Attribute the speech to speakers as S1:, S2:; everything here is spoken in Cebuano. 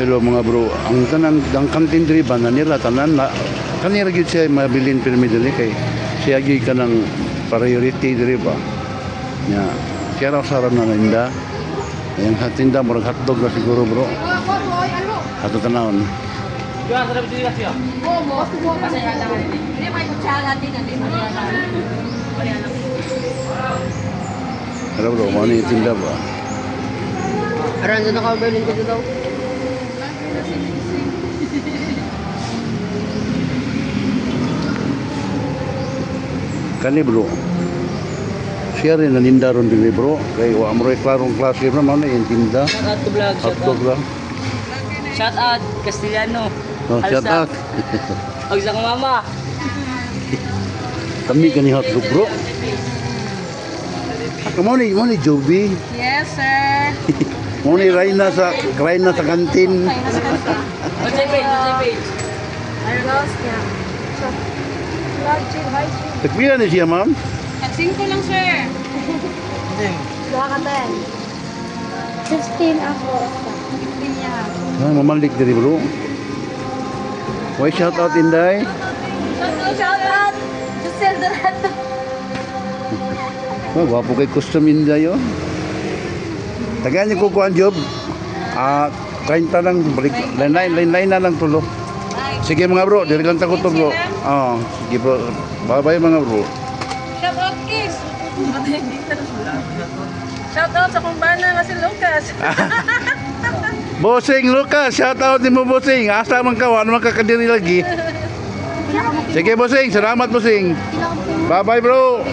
S1: Hello, mga bro. Ang tanan ang kantin diri ba na nila tanan na kanira gyud siya mabilin pirmi diri kay siya gyud kanang priority diri ba. Nya siya raw sa na ninda. Yang sa tinda murag hotdog ra siguro, bro. Ato tanawon.
S2: Hindi may kutsara din, hindi mo.
S1: Hello bro, mo ni tinda ba?
S2: Aran na naka-Berlin ko daw.
S1: Kani, bro. Siya rin naninda ron diri, bro. Kay wa mo klarong klase, bro, mao na yung tinda.
S3: Shout out to vlog. Shout
S1: Hotdog
S3: out.
S1: lang.
S3: Shout out Castellano.
S1: Oh, shout out.
S3: Og sa akong mama.
S1: Kami kani hotdog, bro. Mo ni Joby.
S2: Yes, sir.
S1: Mo ni Reyna sa kantin.
S3: Unsay page? Unsay page?
S2: Arnos niya.
S1: Tagpila ni siya, ma'am?
S2: At 5 lang, sir. Duha ka 10.
S4: 16 ako.
S2: 15 niya.
S1: Ah, mamalik diri, bro. Why shout out, Inday?
S2: Shout out! Giselle Donato.
S1: Oh, gwapo kay custom Inday oh. Tagaan niyo ko kuan job. Ah, 30 lang balik line line line, line na lang tulo. Sige, mga bro, diri lang ta ko to, bro. Oh, sige, bro. Bye bye, mga bro.
S2: Shout out, Kiss! Shout out sa kumbana nga si Lucas.
S1: Bossing Lucas, shout out nimo, bossing. Asa man ka, wala man ka kadiri lagi. Sige, bossing, salamat, bossing. Bye bye, bro.